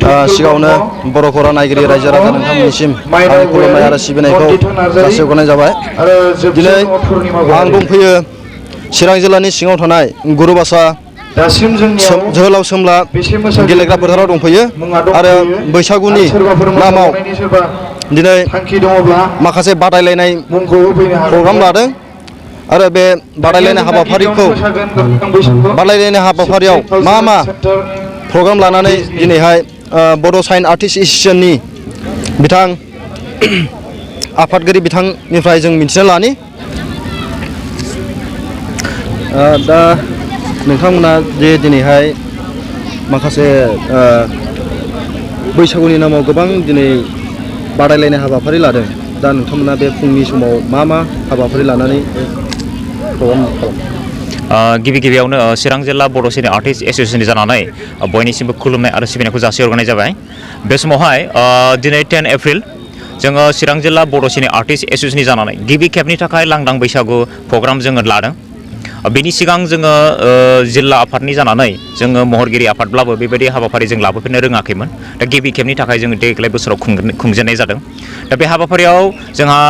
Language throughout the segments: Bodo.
सिगाङावनो बर'खौरां नायगिरि रायजो राजा नोंथांमोननिसिम आंनि खुलुमनाय आरो सिबिनायखौ जासिहरनाय जाबाय। दिनै आं दंफैयो चिरां जिल्लानि सिङाव थानाय गुरुबासा जोहोलाव सोमब्ला गेलेग्रा फोथाराव दंफैयो आरो बैसागुनि नामाव दिनै माखासे बादायलायनाय प्रग्राम लादों आरो बे बादायलायनाय हाबाफारियाव मा मा प्रग्राम लानानै दिनैहाय बड' साइन आर्टिस्ट एस'सिएशननि बिथां आफादगिरि बिथांनिफ्राय जों मिथिना लानि। दा नोंथांमोना जे दिनैहाय माखासे बैसागुनि नामाव गोबां दिनै बादायलायनाय हाबाफारि लादों। दा नोंथांमोना बे फुंनि समाव मा मा हाबाफारि लानानै प्रग्राम खालामो? गिबियावनो चिरां जिल्ला बर' साइन आर्टिस्ट एस'सिएशननि जानानै बयनिसिमबो खुलुमनाय आरो सिबिनायखौ जासिहरनाय जाबाय। बे समावहाय दिनै 10 एप्रिल जोङो चिरां जिल्ला बर' साइन आर्टिस्ट एस'सिएशननि जानानै गिबि खेबनि थाखाय लांदां बैसागु प्रग्राम जोङो लादों। बेनि सिगां जोङो जिल्ला आफादनि जानानै जोङो महरगिरि आफादब्लाबो बेबायदि हाबाफारि जों लाबोफिननो रोङाखैमोन। दा गिबि खेबनि थाखाय जोङो देग्लाय बोसोराव खुंजेननाय जादों। दा बे हाबाफारियाव जोंहा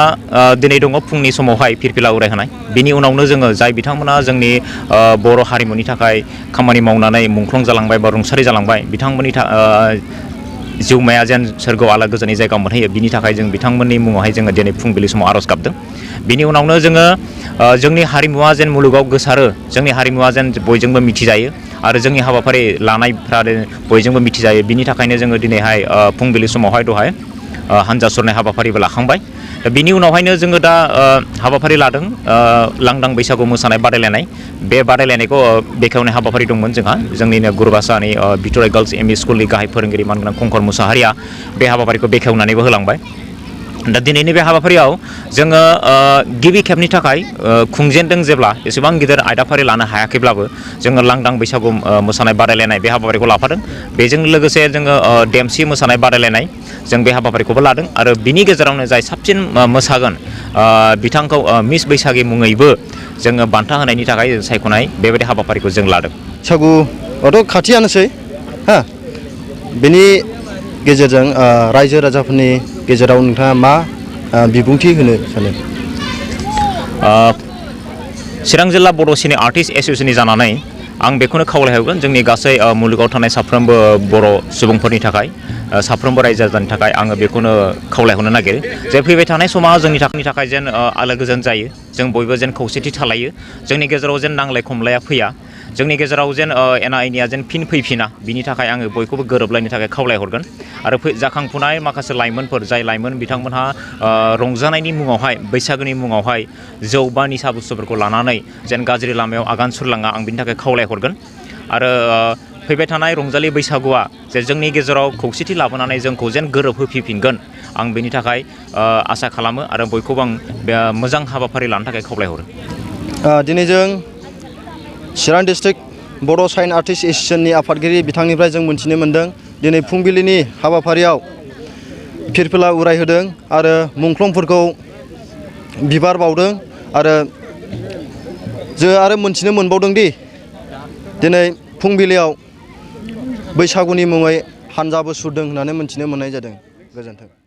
दिनै दङ फुंनि समावहाय फिरफिला उरायहोनाय। बिनि उनावनो जोङो जाय बिथांमोना जोंनि बर' हारिमुनि थाखाय खामानि मावनानै मुंख्लं जालांबाय बा रुंसारि जालांबाय बिथांमोननि जिउमाया जेन सोरगोआव आलो गोजोननि जायगा मोनहैयो बिनि थाखाय जों बिथांमोननि मुङावहाय जोङो दिनै फुंबिलि समाव आर'ज गाबदों। बिनि उनावनो जोङो जोंनि हारिमुवा जेन मुलुगाव गोसारो, जोंनि हारिमुवा जेन बयजोंबो मिथिजायो आरो जोंनि हाबाफारि लानायफ्रा बयजोंबो मिथिजायो बिनि थाखायनो जोङो दिनैहाय फुंबिलि समावहाय दहाय हानजा सुरनाय हाबाफारिबो लाखांबाय। दा बिनि उनावहायनो जोङो दा हाबाफारि लादों लांदां बैसागु मोसानाय बादायलायनाय। बे बादायलायनायखौ बेखेवनाय हाबाफारि दंमोन जोंहा जोंनिनो गुरुबासानि भिक्ट'रिया गार्लस एमइ स्कुलनि गाहाय फोरोंगिरि मानगोनां कंकर मुसाहारिया बे हाबाफारिखौ बेखेवनानैबो होलांबाय। दा दिनैनि बे हाबाफारियाव जोङो गिबि खेबनि थाखाय खुंजेनदों जेब्ला एसेबां गिदिर आयदाफारि लानो हायाखैब्लाबो जोङो लांदां बैसागु मोसानाय बादायलायनाय बे हाबाफारिखौ लाफादों। बेजों लोगोसे जोङो देमसि मोसानाय बादायलायनाय जों बे हाबाफारिखौबो लादों आरो बिनि गेजेरावनो जाय साबसिन मोसागोन बिथांखौ मिस बैसागि मुङैबो जोङो बान्था होनायनि थाखाय सायख'नाय बेबायदि हाबाफारिखौ जों लादों। बैसागुआथ' खाथियानोसै बेनि गेजेरजों रायजो राजाफोरनि गेजेराव नोंथाङा मा बिबुंथि होनो सानो? चिरां जिल्ला बर' साइन आर्टिस्ट एस'सिएशननि जानानै आं बेखौनो खावलायहरगोन जोंनि गासै मुलुगाव थानाय साफ्रोमबो बर' सुबुंफोरनि थाखाय साफ्रोमबो रायजो राजानि थाखाय आङो बेखौनो खावलायहरनो नागिरो जे फैबाय थानाय समा जोंनि थाखाय जेन आलो गोजोन जायो, जों बयबो जेन खौसेथि थालायो, जोंनि गेजेराव जेन नांलाय खमलाया फैया, जोंनि गेजेराव जेन एना एनिया जेन फिन फैफिना बिनि थाखाय आङो बयखौबो गोरोबलायनो थाखाय खावलायहरगोन। आरो जाखांफुनाय माखासे लाइमोनफोर जाय लाइमोन बिथांमोनहा रंजानायनि मुङावहाय बैसागोनि मुङावहाय जौ बा निसा बुस्थुफोरखौ लानानै जेन गाज्रि लामायाव आगान सुरलाङा आं बिनि थाखाय खावलायहरगोन। आरो फैबाय थानाय रंजालि बैसागुआ जे जोंनि गेजेराव खौसेथि लाबोनानै जोंखौ जेन गोरोबहोफिनगोन आं बेनि थाखाय आसा खालामो आरो बयखौबो आं मोजां हाबाफारि लानो थाखाय खावलायहरो। दिनै जों चिरां डिस्ट्रिक्ट बर' साइन आर्टिस्ट एस'सिएशननि आफादगिरि बिथांनिफ्राय जों मोनथिनो मोन्दों दिनै फुंबिलिनि हाबाफारियाव फिरफिला उरायहोदों आरो मुंख्लंफोरखौ बिबार बावदों आरो जों आरो मोनथिनो मोनबावदों दि दिनै फुंबिलियाव बैसागुनि मुङै हानजाबो सुरदों होननानै मोनथिनो मोननाय जादों। गोजोन्थों।